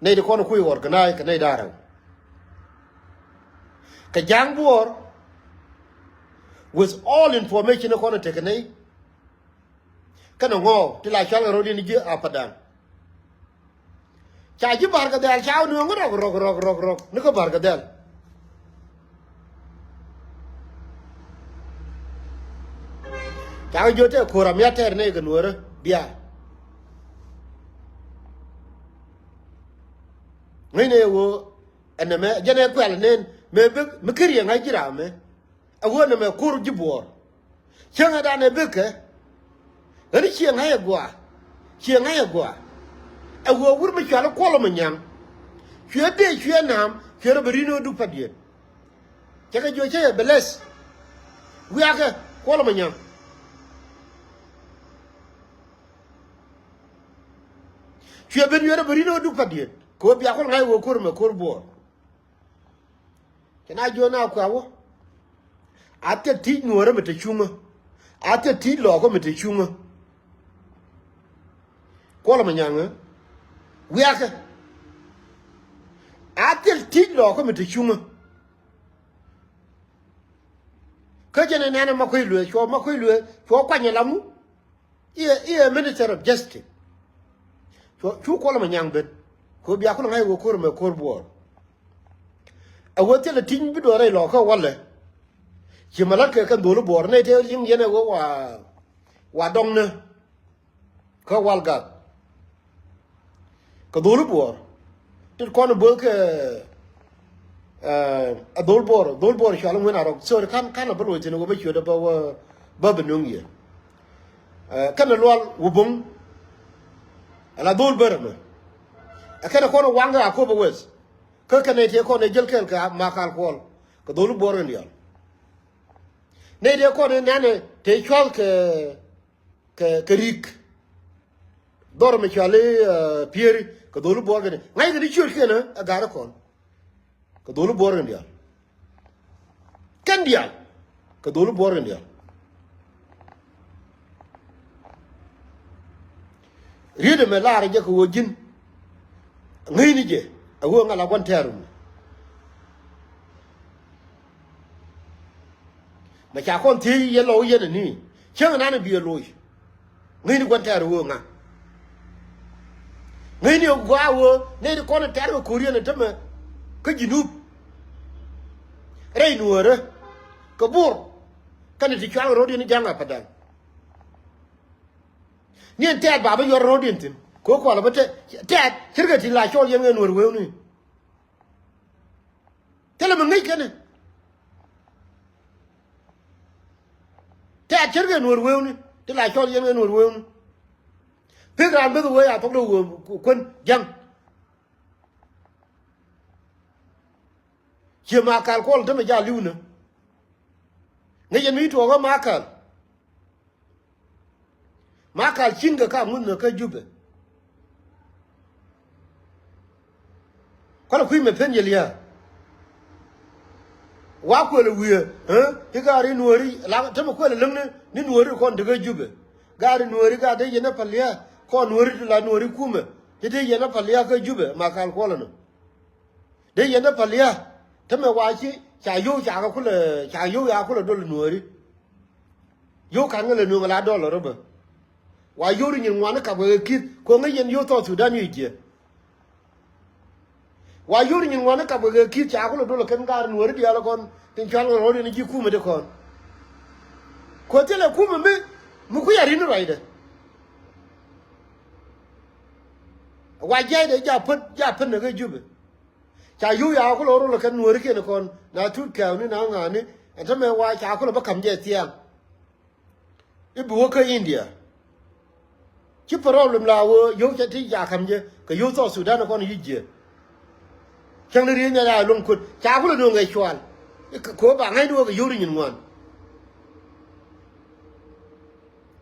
nɛy ti kɔn kui̱ organize kɛ nɛy da̱rɛ. Kɛ ja̱a̱ŋ buɔɔr with all information kɔn tekɛ nɛy. Kɛnɛ ŋɔɔ ti la cual kɛ ro̱diɛn ji̱ Apadan. Ca ji̱ Barkɛ Dhɛl ca wä nuɔ̱ŋ rɔk rɔk rɔk rɔk rɔk ni kä Barkɛ Dhɛl. Ca kɛ jiö tɛ ko̱r amiat tɛɛr nɛy kɛ nuɔ̱ɔ̱rä bia. Ŋäcnɛ ɣöö ɛn nɛmɛ jɛn ɛ kuɛl nɛn mëë bek mi kä riɛŋ ɣä ji̱ raamɛ. Ɛ ɣöö nɛmɛ ko̱r ji̱ buɔɔr. Cieŋɛ danɛ bikɛ ɣän cieŋ ɣä yɛ gɔaa. Cieŋ ɣä yɛ gɔaa. Ɛ ɣöö wur mi cual i̱ Kuɔl Manyaŋ. Cuɛ dee cuɛ na̱a̱m cuɛ rɔ bi ri̱n ɣä duk pa̱diɛn. Cɛ kɛ jiö cä yɛ bless. Wiakɛ Kuɔl Manyaŋ. Cuɛ ben cuɛ rɔ bi ri̱n ɣä duk pa̱diɛn kɛ ɣöö bia Kuɔl ŋa̱c ɣöö ko̱r mɛ ko̱r buɔɔr. Cɛ na jiöt na kuɛ wä. A thil ti̱c nuɔ̱ɔ̱rä mi te cuŋä. A thil ti̱c lɔɔkä mi te cuŋä. Kuɔl Manyaŋä wiakɛ. A thil ti̱c lɔɔkä mi te cuŋä. Kä jɛn ɛ nɛn ɛ ma kuec luee cuɔ ma kuec luee cuɔ kuany ɛ lamu. Iɛ, iɛ Minister of Justice. Cu, cu Kuɔl Manyaŋ ben. Kɛ ɣöö bia kulɛ ŋa̱c ɣöö ko̱r mɛ ko̱r buɔɔr. Ɛ ɣöö thilɛ ti̱ny bi duɔ̱ɔ̱r rɛy lɔɔkä walɛ. Ci ma la̱t kɛ kɛn dho̱li buɔɔr nɛy tëë li̱ŋ yɛn ɛ ɣöö wa, wa dɔŋnä. Kä wal gat. Kɛ dho̱li buɔɔr. Tit kɔn bo̱o̱th kɛ ɛ dhol buɔɔr, dhol buɔɔr cual ŋuɛn a rɔk. Sorry, kan, kan a bä loc thi̱n wä bä ciöt a bä wä bä bi nöŋ yɛ. Ɛ kɛn a lual wä bo̱ŋ. Ala dhol bär ɛmɛ. Ɛ kɛn a kɔn a waŋ kɛ a kop a weth. Kä kɛn a tëë kɔn a jäl kɛl kɛ a Makal Kuɔl. Kɛ dhol buɔɔr in dial. Nɛy tëë kɔn a nɛn a tëë cual kɛ kɛ, kɛ ri̱k. Dhɔr mi cuali pieri kɛ dholi buɔr kɛn ŋa̱c kɛ ni ciöt kiɛn ɛ ga̱r kɔn. Kɛ dholi buɔr kɛn dial. Kɛn dial kɛ dholi buɔr kɛn dial. Riet ɛmɛ lar jɛ kɛ ɣöö ji̱n ŋäcni jɛ ɛ ɣöö ŋa la gua̱n tɛɛr rum. Mɛ ca kɔn thiec yɛ lɔw yɛn ani cieŋ nan biɛ loc. Ŋäcni gua̱n tɛɛr ɣöö ŋa? Ŋäcni ɛ gɔaa ɣöö nɛy ti kɔn tɛɛr kɛ ko̱riɛn ɛ tämɛ kä Jinub. Rɛy nuäärä kɛ Bor kɛnɛ ti cual ro̱o̱diɛn ja̱ŋ a pädan. Ni ɛn tɛɛt ba bä yuɔr ro̱o̱diɛn thi̱n kɛ ɣöö kualɛ bä tɛɛt, tɛɛt ce̱tkɛ ti la cɔl yɛn ɣän wär wewni. Thilɛ mi ŋäc kɛn ɛ. Tɛ̈t ce̱tkɛ nuɔ̱ɔ̱r wewni ti la cɔl yɛn kɛ nuɔ̱ɔ̱r wewni. Pek raan beth wee a thok dee wee kuän ja̱ŋ. Ciɛ Makal Kuɔl tämɛ jaa li̱wnä. Ŋäc yɛn mi tuɔɔkä Makal. Makal ci̱n kɛ ka ŋuthni kä Jubɛ. Kualɛ kui̱ mɛ pen yɛ lia̱a̱. Wa kuël wi̱i̱ ɛ i̱ gaari nuɔ̱ɔ̱ri la tämɛ kuël läŋni ni nuɔ̱ɔ̱ri kɔn ti kä Jubɛ. Gaari nuɔ̱ɔ̱ri gaa dee yɛn ɛ päl lia̱a̱ kɔn nuɔ̱ɔ̱ri ti la nuɔ̱ɔ̱ri kumɛ ti dee yɛn ɛ päl lia̱a̱ kä Jubɛ Makal Kuɔl ɛnɔ. Dee yɛn ɛ päl lia̱a̱ tämɛ wa ci ca yio̱w ca kɛ kulɛ ca yio̱w ya kulɛ dol nuɔ̱ɔ̱ri. Yio̱w ka̱n ŋä lɛ nuɔ̱ɔ̱ŋ la dɔl rɔ bä. Wa yio̱w ri nyin ŋuan ni kap kɛ kɛ ki̱th kɛ ŋäc yɛn yio̱w South Sudan yio̱w jiɛ. Wa yio̱w ri nyin ŋuan ni kap kɛ kɛ ki̱th ca kulɛ dol kɛn gaar nuɔ̱ɔ̱ri diaal kɔn tin cual kɛ rɔ̱ yɛn ji̱ kumɛ di kɔn. Kɛ thilɛ kumɛ mi mi kui̱ a rin ruacdɛ. Wa jiaydɛ ja pät ja pät ni kä Jubɛ. Ca yio̱w ya kulɛ rol kɛn nuɔ̱ɔ̱ri kiɛn kɔn na tut kɛɛwni na ŋa̱a̱ni. Ɛn tämɛ wa ca kulɛ bä ka̱m jɛ thiaŋ. I̱ bi wä kä India. Ci problem la wä yio̱w ca ti ca ka̱m jɛ kɛ yio̱w South Sudan kɔn yic jiɛ. Cäŋ ni ri̱i̱n ya luäŋ kuot ca kulɛ nuɔ̱ɔ̱ŋ ɛ cual. I̱ kɛ ko̱ ba ŋäcni wä kɛ yio̱w ri nyin ŋuan.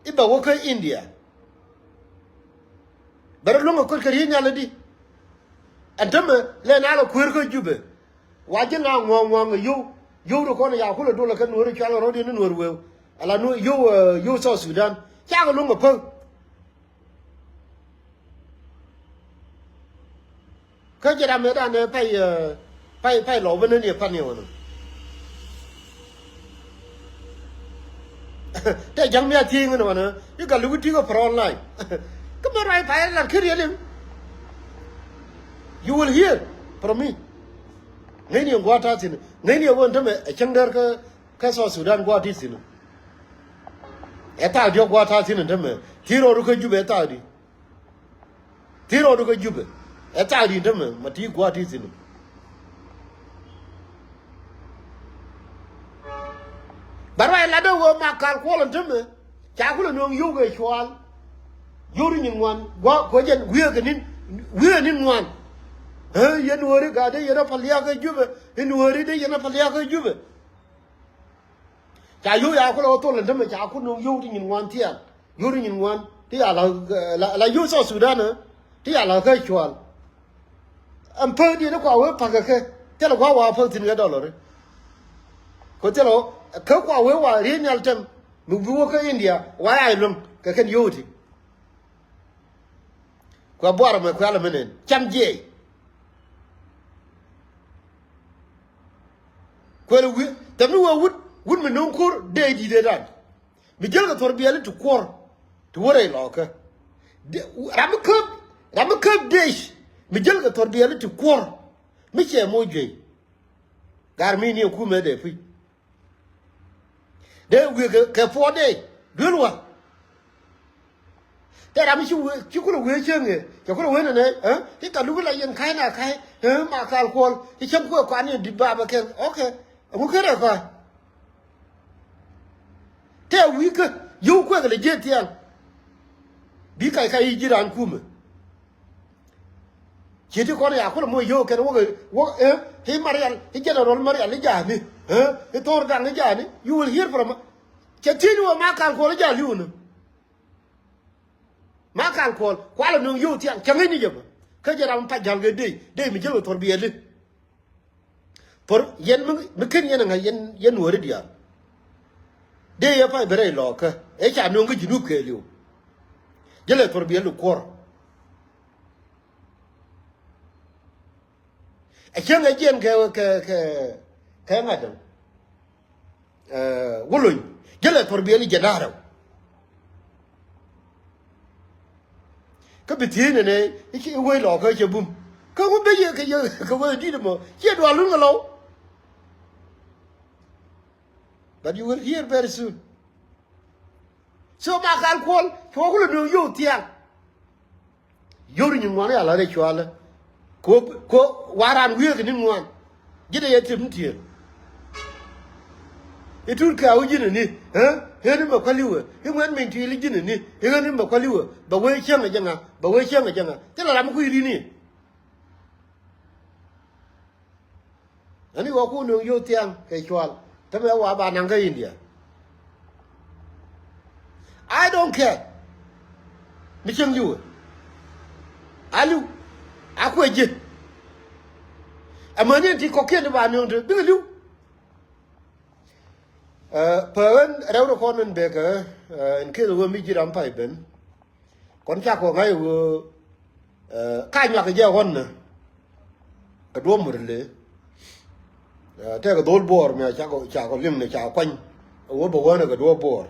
I̱ bɛ wä kä India. Bɛ rɔ luäŋ ɛ kuot kɛ ri̱i̱n ya lätdi. Ɛn tämɛ lɛ na lɛ kueer kä Jubɛ. Wa ji̱ ŋa ŋuɔ̱ɔ̱ŋ ŋuɔ̱ɔ̱ŋ ɛ yio̱w. Yio̱w ri kɔn ya kulɛ dol ɛ kɛ nuɔ̱ɔ̱ri cual ɛ rɔ̱diɛn ni nuɔ̱ɔ̱ri wëë. Ala nuɔ̱ɔ̱r yio̱w, eh, yio̱w South Sudan. Cakɛ luäŋ ɛ päk. Kä jɛ ram ɛ danɛ pay, eh, pay, pay lɔw ben ni ɛ pan yɛ wänä. Tɛ ja̱ŋ mi a thiec ŋän wanɛ i̱ ka luk i̱ ti̱i̱ kɛ pär online. Kä mi ruac pay lat kä riet i̱ you will hear from me. Ŋäcni ɛn gua̱a̱th ta̱a̱ thi̱n ŋäcni ɛ ɣöö ɛn tämɛ ɛ cäŋ däär kä kä South Sudan gua̱a̱th ti thi̱n. Ɛ thaak diɔ̱k gua̱a̱th ta̱a̱ thi̱n ɛn tämɛ thi̱n rɔɔdu kä Jubɛ ɛ thaak di. Thi̱n rɔɔdu kä Jubɛ ɛ thaak di ɛn tämɛ ma ti gua̱a̱th ti thi̱n. Bɛ ruac lat dee wee Makal Kuɔl ɛn tämɛ. Ca kulɛ nuɔ̱ŋ yio̱w kɛ cual. Yio̱w ri nyin ŋuan gua̱a̱th kuɛ jɛn wiee kɛ ni̱n wiee ni̱n ŋuan. Ɛ yɛn nuɔ̱ɔ̱ri ka dee yɛn a paliak kä Jubɛ. Yɛn nuɔ̱ɔ̱ri dee yɛn a paliak kä Jubɛ. Ca yio̱w ya kulɛ wä thol ɛn tämɛ ca ku nuɔ̱ŋ yio̱w ti nyin ŋuan thiaŋ. Yio̱w ti nyin ŋuan ti ya la, la, la yio̱w South Sudan, eh, ti ya la kä cual. Ɛn päk diɛn kua wee pa̱k kɛ kɛ thilɛ kua wa päk thi̱n kɛ dɔlɔri. Kɛ thilɛ kä kua wee wa riey nhial tɛm mi bi wä kä India wa ya luäŋ kɛ kɛn yio̱w ti. Kuɛ buar mɛ kuɛ alɛ mɛ nɛn cam jiɛc. Kuɛl wi̱i̱ thɛmni wee wut wut mi no̱o̱ŋ ko̱r dee di̱t ëë dan. Mi jäl kɛ thuɔ̱r biɛli ti kuɔr ti wä rɛy lɔɔkä. Ram mi käp ram mi käp dec mi jäl kɛ thuɔ̱r biɛli ti kuɔr mi cɛ moc juey. Gar mi ni ɛ kumɛ dee puc. Dee wi̱i̱ kɛ, kɛ puɔt dee duel wä. Tɛ ram ci wee, ci kulɛ wee cieŋ ɛ cɛ kulɛ wee nɛnɛ, eh? Ti ka luk la yɛn ka̱y na ka̱y, eh? Makal Kuɔl ci cäŋ kuɛ kuan ni dit bapɛ kɛn. Ok. Ɛŋu ken rɛ kɔ̱a̱c. Tɛ wi̱i̱ kä yio̱w kuɛk lɛ jiɛt thiaŋ. Bi kac kac i̱ ji̱ raan kumɛ. Ci ti kɔn ya kulɛ moc yio̱w kɛn wäk wäk, eh, i̱ Marial i̱ General Marial i̱ ja̱a̱ni, eh, i̱ Thor Daŋ i̱ ja̱a̱ni. You will hear from. Cɛ thiec ni wä Makal Kuɔl i̱ ja̱a̱ li̱w ni. Makal Kuɔl kualɛ nuŋ yio̱w thiaŋ cäŋ i̱ ni jɛ bä. Kä jɛ ram pac ja̱l kɛ dee dee mi jäl kɛ thuɔ̱r biɛli. Thor yɛn mi, mi ken yɛn ŋa̱c yɛn, yɛn nuɔ̱ɔ̱ri diaal. Dee yɛ pay bi rɛy lɔɔkä ëë ca nööŋ kä Junub kɛɛliw. Jälɛ thor biɛl di kuɔr. Ɛ cäŋ ɛ jiɛn kɛ, kɛ, kɛ, kɛ ŋa̱t däŋ. Ɛ, wä lony jälɛ thor biɛl di jiɛn da̱ŋ rɛw. Kä bi thiec nɛnɛ i̱ ci wec lɔɔkä cɛ bum. Kä wä ben yɛ kɛ yɛ kɛ wec di̱t ɛmɔ ciɛ dual lun kɛ lɔw. But you will hear very soon. So Makal Kuɔl cuɔ kulɛ nööŋ yio̱w thiaŋ. Yio̱w ri nyin ŋuan i̱ ala rɛy cualä. Ko, ko waran wi̱i̱ kɛ ni ŋuan. Ji̱n ɛ yɛ tim tiëël. I̱ tut kɛ a wi̱c ji̱n ɛ ni, eh? Ɣän i̱ mɛ kuäliwɛ i̱ ŋuɛ̈t miny ti̱i̱l i̱ ji̱n ɛ ni i̱ ɣän i̱ mɛ kuäliwɛ. Bɛ wee cäŋ ɛ jɛ ŋa, bɛ wee cäŋ ɛ jɛ ŋa. Thilɛ ram i̱ kui̱ ri̱n i̱. Ani wä ku nöŋ yio̱w thiaŋ kɛ cual. Tämɛ wa ba naŋ kä India. I don't care. Mi cieŋ li̱wä. A li̱w. A kuɛ ji̱. Amäni ɛn ti kɔ̱kiɛn ti ba nöŋ ti bikɛ li̱w. Ɛ, pä ɣän rɛw rɛ kɔn ɛn bekɛ, ɛ, ɛn keth ɣöö mi ji̱ ram pay ben. Kɔn cakɔ ŋa̱c ɣöö, ɛ, ka nyuak jɛ ɣɔn nä. Kɛ duɔ̱ɔ̱p mur le. Ɛ, tɛkɛ dhol buɔɔr mi a cakɔ, cakɔ liŋ ni cakɔ kuany. Ɛ wä bɛ wänɛ kɛ duɔ̱ɔ̱p buɔɔr.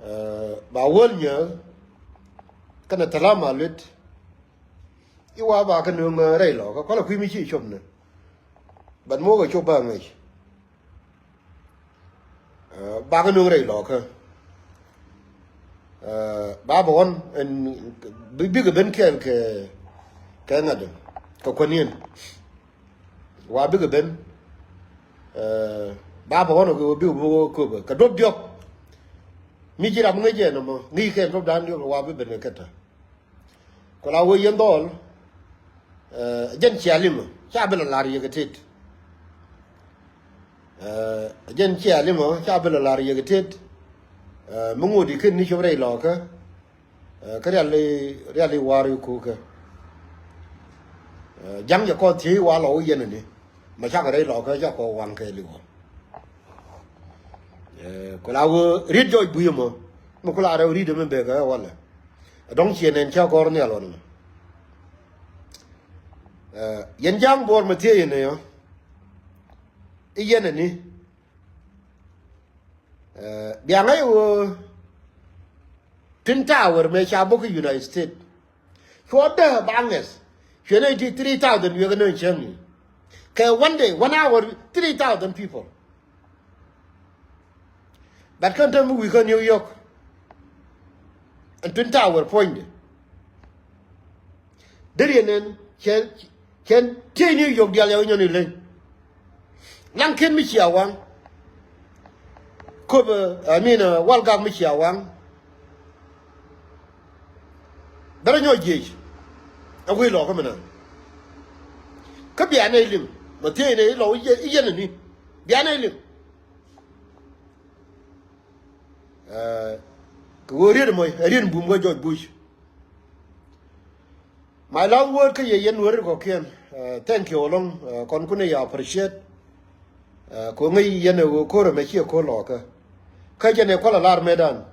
Ɛ, Ba wäl nyääk kɛnɛ thilama luet. I̱ wa ba kä nööŋ rɛy lɔkä kualɛ kui̱ mi ci cop ni. But mokɛ cop ba ŋäc. Ba kä nööŋ rɛy lɔkä. Ba bɛ ɣɔn ɛn bikɛ ben kɛɛl kɛ kɛ ŋa̱t kɛ kuäniɛn. Wa bikɛ ben ba bɛ ɣɔn ɔ bikɛ ben wä köpä kɛ duɔ̱p diɔ̱k. Mi ci ram ŋäc jɛ nɔmɔ ŋi̱i̱c kɛ duɔ̱p dan diɔ̱k wa bi ben kɛ kä tä. Ku la wee yɛn dhɔl. Jɛn cia liŋ ɔ ca bi la lar yɛ kɛ tet. Jɛn cia liŋ ɔ ca bi la lar yɛ kɛ tet. Mi ŋot i̱ ken ni cop rɛy lɔkä. Kä riali riali war i̱ kukä. Ja̱ŋ jɛ kɔn thiec wa lɔ wee yɛn ni. Ma cakɛ rɛy lɔkä ca kɔ waŋ kɛ liŋ ɔ. Ku la wee riet jɔc bui̱ mɔ. Mi ku la rɛw riet mi bekɛ walɛ. Dɔ̱ŋ ciɛ nɛn ca gɔr nhial ɣɔn mɛ. Yɛn ja̱a̱ŋ buɔr mɛ thiee yɛn ɛ yɔ. I̱ yɛn ɛ ni. Bia ŋäc ɣöö Twin Tower mëë ca bok kä United States. Cuɔ dee ba ŋɛth. Cuɛ nɛy ti three thousand wiɛk kä nööŋ cäŋ ni. Kɛ one day, one hour, three thousand people. But kɛn te mi wi̱i̱ kä New York. Ɛn Twin Tower puɔ̱nydɛ. Deri ɛn ɛn cɛn cɛn tiey New York dial yɛ wä nyɔn ileny. Laŋkiɛn mi cia waŋ. Köp, I mean, walgak mi cia waŋ. Bɛ rɔ nyɔk jiec. Ɛ wec lɔkä mi naŋ. Kä bia nɛy liŋ mɛ thiec nɛy lɔ i̱ yɛn ani. Bia nɛy liŋ. Kɛ ɣöö riet mɔc ɛ riet bum kä George Bush. My last word kä yɛ yɛn weri kɔkiɛn. Thank you along. Kɔn kun yɛ appreciate. Kɛ ŋäc yɛn ɛ ɣöö ko̱r ɛmɛ ciɛ ko̱r lɔkä. Kä jɛn ɛ kual a lar metdan.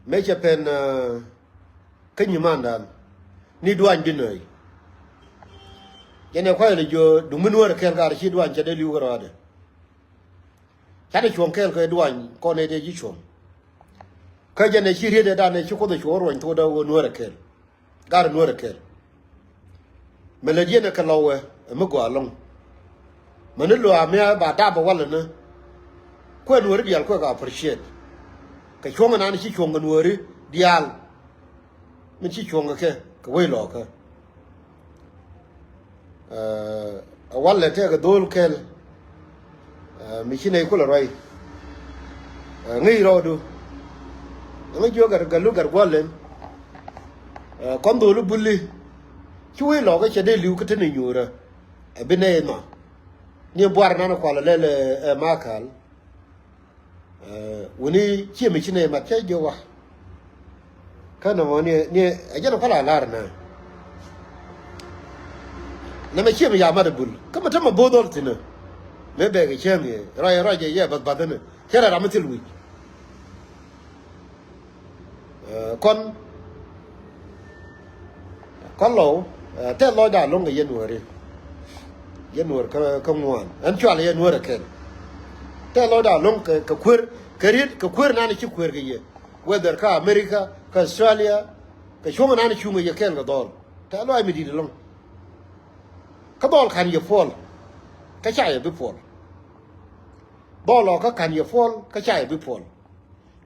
Mëë cɛ pɛn kä nyimandan ni duany bi nööc. Jɛn ɛ kual a lɛ jiö duŋ mi nuäärä kɛl kar ci duany cɛ dee li̱w kä rɔadɛ. Canɛ cuɔ̱ŋ kɛɛl kɛ duany kɔn ɛ dee ji̱ cuɔ̱ŋ. Kä jɛn ɛ ci riet ɛ dan ɛ ci Kuoth ɛ cuɔ̱ŋ ruɔ̱ny thokdä wä nuäärä kɛɛl. Gat nuäärä kɛɛl. Mɛ lät yɛn ɛ kɛ lɔwɛ ɛ mi gɔaa ɛlɔ̱ŋ. Mɛ ni lo̱a̱ mia̱a̱ ba dap ɛ walɛ ni. Kuɛ nuääri diaal kuɛ kɛ appreciate. Kɛ cuɔ̱ŋ ɛnan ci cuɔ̱ŋ kɛ nuääri diaal. Min ci cuɔ̱ŋ kɛ kɛ kɛ wec lɔkä. Ɛ walɛ tɛkɛ dho̱o̱l kɛl. Mi ci nɛy kulɛ ruac. Ŋäc rɔɔdu. Ŋäc jiök gat gat lu gat gua̱l lɛn. Kɔn dho̱o̱l buli. Ci wec lɔkä cɛ dee li̱w kä te ni nyuurä. Ɛ bi nɛy ma ni buar nan kual lɛl ɛ makal. Wuni ciɛ mi ci nɛ mat cä jiɔ wa. Kä nɔmɔ ni ni a jɛn kɔla lar na. Nɛ mɛ ciɛ mi ya mat bul kä mɛ tämɛ both all thinɛ. Mɛ bɛ kɛ cäŋ yɛ rɔy rɔy jɛ yɛ bath bath ni cɛ rɛ ram mi thil wi̱c. Kɔn kɔn lɔw tɛth lɔcda loŋ kɛ yɛn wääri. Yɛn wär kä ŋuan ɛn cual yɛn wär ɛ kɛl. Tɛth lɔcda loŋ kɛ kuer kɛ riet kɛ kuer nan ci kuer kɛ yɛ whether kä America kä Australia kɛ cuŋ nan cuŋ kɛ yɛ kɛl kɛ dhɔl. Tɛth lɔc mi di̱t loŋ kä dhɔl kan yɛ puɔl kä ca yɛ bi puɔl. Dhɔl ɔ kä kan yɛ puɔl kä ca yɛ bi puɔl.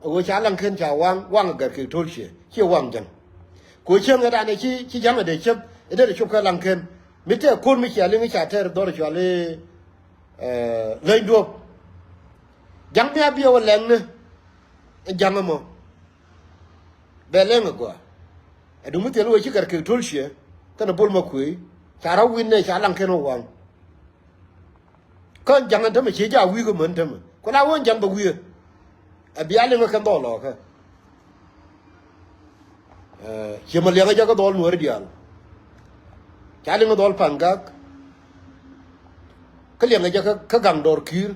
Ɛ ɣöö ca Laŋken ca waŋ waŋ ɛ gɛr kɛ to̱l ciɛ ciɛ waŋ jäŋ. Kɛ ɣöö cäŋ ɛ danɛ ci ci ja̱ŋ ɛ dee cäp ɛ dee cop kɛ Laŋken mi tɛɛr ko̱r mi cia liŋ ca tɛɛr dhɔr cual i̱ läny duɔ̱ɔ̱p. Ja̱ŋ mi a biɛ wä lɛŋni ɛ ja̱ŋ ɛmɔ. Bɛ lɛŋ ɛ gɔaa ɛ duŋ mi thil wee ci gɛr kɛ to̱l ciɛ kɛnɛ bol ma kuëë ca rɔ̱ wi̱n nɛ ca Laŋken wä waŋ. Kä ja̱ŋ ɛn tämɛ ciɛ ja̱ wi̱i̱ kä män tämɛ ku la wä ja̱ŋ bɛ wi̱i̱. Ɛ bia liŋ ɛ kɛn dhɔl lɔɔkä. Ciɛ mɛ liɛŋä jɛ kä dhɔl nuääri diaal. Ca liŋ ɛ dhɔl pa̱ŋ gak. Kä liɛŋä jɛ kä gaŋ dɔɔr ki̱i̱r.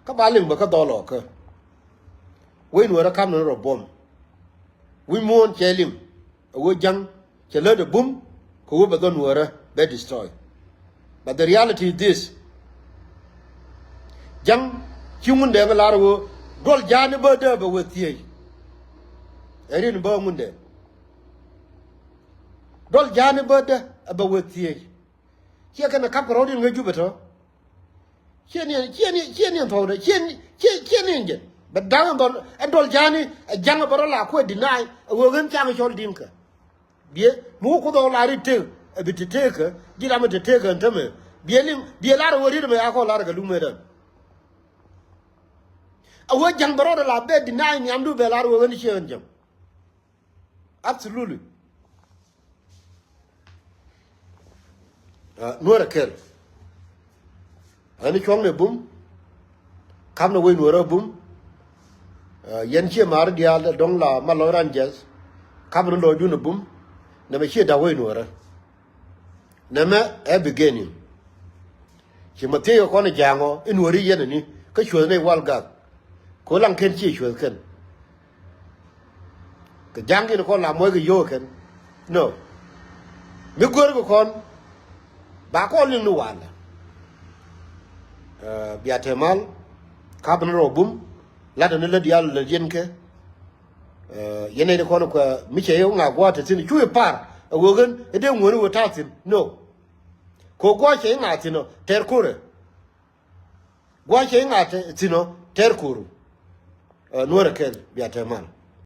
Kä ba liŋ bɛ kä dhɔl lɔɔkä. Wec nuäärä ka̱m ni rɔ buɔ̱m. Wi̱c muɔ̱ɔ̱n cɛ liŋ ɛ wee ja̱ŋ cɛ lät ɛ bum kɛ wee bɛ dhɔn nuäärä bɛ destroy. But the reality is this. Ja̱ŋ ci ŋun dɛŋ lar wee Duɔl ja̱a̱ni bädä bɛ wee thiec. Ɛ rin bä ŋundɛ. Duɔl ja̱a̱ni bädä bɛ wee thiec. Ciɛ kɛn ɛ ka̱p kɛ rɔ̱diɛn ŋäc Jubɛ tɔ. Ciɛ ni, ciɛ ni, ciɛ ni thɔɔdɛ, ciɛ ni, ciɛ, ciɛ ni jɛ. Bɛ da̱ŋ ɛ duɔl, ɛ duɔl ja̱a̱ni, ɛ ja̱ŋ ɛ bɛ rɔ la kuɛ deny, ɛ ɣöö ɣän ca̱ŋ cɔl Dinka. Biɛ, mi wä Kuoth ɛ ɣöö la ri tëk, ɛ bi te tëkä, ji̱ ram ɛ te tëkä ɛn tämɛ. Biɛ liŋ, biɛ lar ɛ ɣöö riet ɛmɛ a kɔn lar ɛ kɛ lum mëëdan. A wee ja̱ŋ bɛ rɔɔdɛ la bɛ deny nhiamdu bɛ lar wee ɣän ciɛ ɣän ja̱ŋ. Absolutely. Ah, Nuäär ɛ kɛl. Ɣän cuɔ̱ŋnɛ bum. Ka̱pnɛ wec Nuäärä bum. Ah, yɛn ciɛ ma̱a̱ri diaal dɔ̱ŋ la ma lɔc ran jiɛth. Ka̱pnɛ lɔcdun ɛ bum. Nɛmɛ ciɛ da̱k wec Nuäärä. Nɛmɛ ɛ beginning. Ci ma thiec kɛ kɔn ɛ ja̱a̱ŋ ɔ in wä ri yɛn ani kä cuäth nɛy wal gak. Kɛ ɣöö laŋ kɛn ciɛ cuäth kɛn. Kɛ ja̱a̱ŋ in kɔn la muɔc kɛ yio̱o̱k kɛn. No. Mi gör kɛ kɔn ba kɔn liŋ ni walɛ. Ɛ, bia te mal. Ka̱pni rɔ bum. Latdä ni lät diaal lät yɛn kɛ. Ɛ, yɛn nɛy ti kɔn kuɛ mi cɛ yio̱o̱k ŋa gua̱a̱th te thi̱n cu i̱ par ɛ ɣöö ɣän ɛ dee ŋuäni ɣöö ta̱a̱ thi̱n. No. Kɛ ɣöö gua̱a̱th cɛ i̱ ŋa thi̱n ɔ tɛr ko̱rɛ. Gua̱a̱th cɛ i̱ ŋa thi̱n ɔ tɛr ko̱ru. Ɛ, Nuäär ɛ kɛl bia te mal.